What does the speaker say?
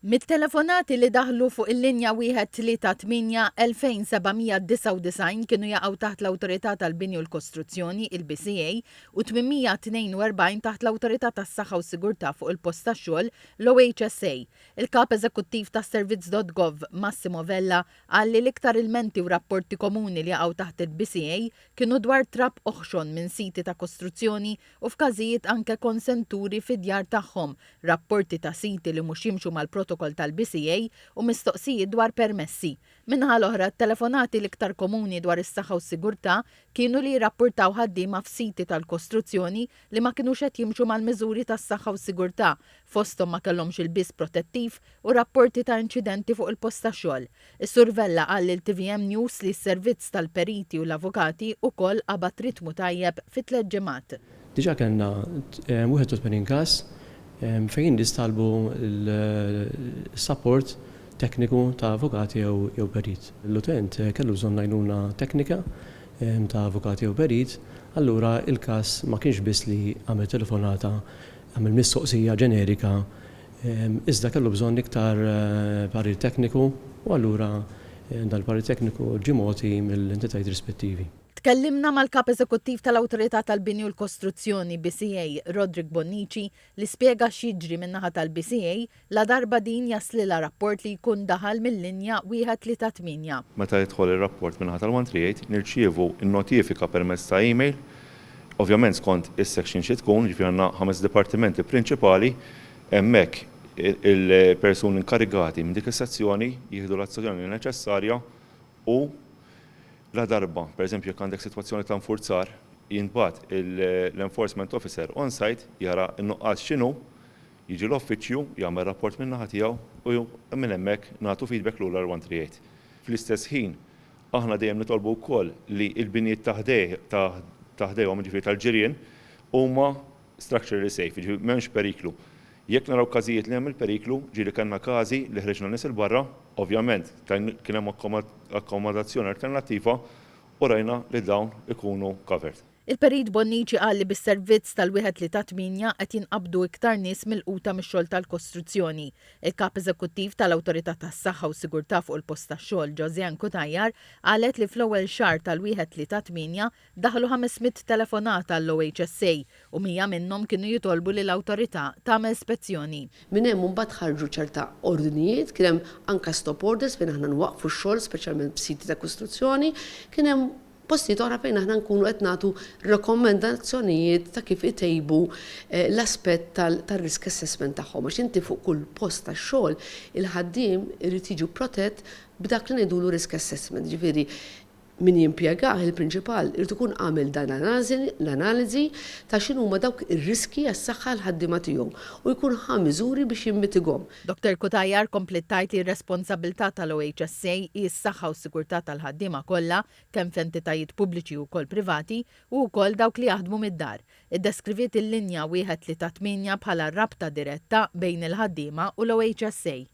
Mit-telefonati li daħlu fuq il-linja 138 2799 kienu jaqgħu taħt l-Awtorità tal-Bini u l-Kostruzzjoni, il-BCA, u 842 taħt l-Awtorità tas-Saħħa u s-Sigurtà fuq il-Post tax-Xogħol, l-OHSA. Il-Kap Eżekuttiv ta' Servizz.gov, Massimo Vella, qal li l-iktar ilmenti u rapporti komuni li jaqgħu taħt il-BCA kienu dwar trab oħxon minn siti ta' kostruzzjoni u f'każijiet anke konsenturi fid-djar tagħhom, rapporti ta' siti li mhux jimxu mal-protokoll tal-BCA u mistoqsijiet dwar permessi. Min-naħa l-oħra, t-telefonati l-iktar komuni dwar is-saħħa u s-sigurtà kienu li jirrappurtaw ħaddiema f'siti tal-kostruzzjoni li ma kinux qed jimxu mal-miżuri tas-saħħa u s-sigurtà, fosthom ma kellhomx ilbies protettiv u rapporti ta' inċidenti fuq il-post tax-xogħol. Is-Sur Vella qal lil tvm News li s-servizz tal-periti u l-avukati ukoll qabad ritmu tajjeb fi tlett ġimgħat. Diġà kellna 81 każ fejn in-nies talbu l-sapport tekniku ta' avukat jew perit. L-utent kellu bżonn l-għajnuna teknika ta' avukat jew perit, allura l-każ ma kienx biss li għamel telefonata, għamel mistoqsija ġenerika Iżda kellu bżonn iktar parir tekniku u allura dan il-parir tekniku ġie mogħti mill-entitajiet rispettivi. Tkellimna mal-Kap Eżekuttiv tal-Awtorità tal-Bini u l-Kostruzzjoni, BCA, Roderick Bonnici, li spjega x'jiġri min-naħa tal-BCA ladarba din jaslilha rapport li jkun daħal mil-linja 138. Meta jidħol ir-rapport min-naħa tal-138, nirċievu n-notifika permezz ta' email, ovvjament skont is-section xi tkun, jiġifieri għandna ħames dipartimenti prinċipali, hemmhekk il-persuni inkarigati minn dik is-sezzjoni jieħdu l-azzjoni neċessarja u ladarba, pereżempju jekk għandek sitwazzjoni ta' infurzar, jintbagħat l-enforcement officer on site jara n-nuqqas x'inhu, jiġi l-uffiċċju, jagħmel rapport min-naħa tiegħu u minn hemmhekk nagħtu feedback lura l-138. Fl-istess ħin, Aħna dejjem nitolbu wkoll li l-binjiet ta' ta' ħdejhom, jiġifieri tal-ġirien, huma structurally safe, jiġifieri m'hemmx periklu. Jekk naraw każijiet li hemm il-periklu, ġieli kellna każi li ħriġna nies 'il barra, ovvjament kien hemm akkomodazzjoni alternattiva u rajna li dawn ikunu covered. Il-Perit Bonnici qal li bis-servizz tal-wieħed li ta tmienja qed jinqabdu iktar nies milquta mix-xogħol tal-kostruzzjoni. Il-Kap Eżekuttiv tal-Awtorità tas-Saħħa u Sigurtà fuq il-Post tax-Xogħol Josianne Cutajar qalet li fl-ewwel xahar tal-wieħed li ta tmienja daħlu 500 telefonata għall-OHSA u 100 minnhom kienu jitolbu li l-awtorità tagħmel spezzjoni. Minn hemm imbagħad ħarġu ċerta ordnijiet, kien hemm anke stop orders fejn aħna nwaqqfu x-xogħol speċjalment f'siti ta' kostruzzjoni, kien hemm postijiet oħra fejn aħna nkunu qed nagħtu rakkomandazzjonijiet ta' kif itejbu l-aspett tar-risk assessment tagħhom għax inti fuq kull post tax-xogħol il-ħaddiem irid jiġi protett b'dak li ngħidulu risk assessment, jiġifieri min jimpjegah, il-prinċipal, irid ikun għamel dan l-analiżi ta' x'inhuma dawk ir-riskji għas-saħħa għall-ħaddiema tiegħu u jkun ħa miżuri biex jimmitigahom. Dottor Cutajar kompliet tgħid li r-responsabbiltà tal-OHSA hi s-saħħa u s-sigurtà tal-ħaddiema kollha kemm f'entitajiet pubbliċi u wkoll privati, u wkoll dawk li jaħdmu mid-dar. Iddeskriviet il-linja 138 bħala rabta diretta bejn il-ħaddiema u l-OHSA.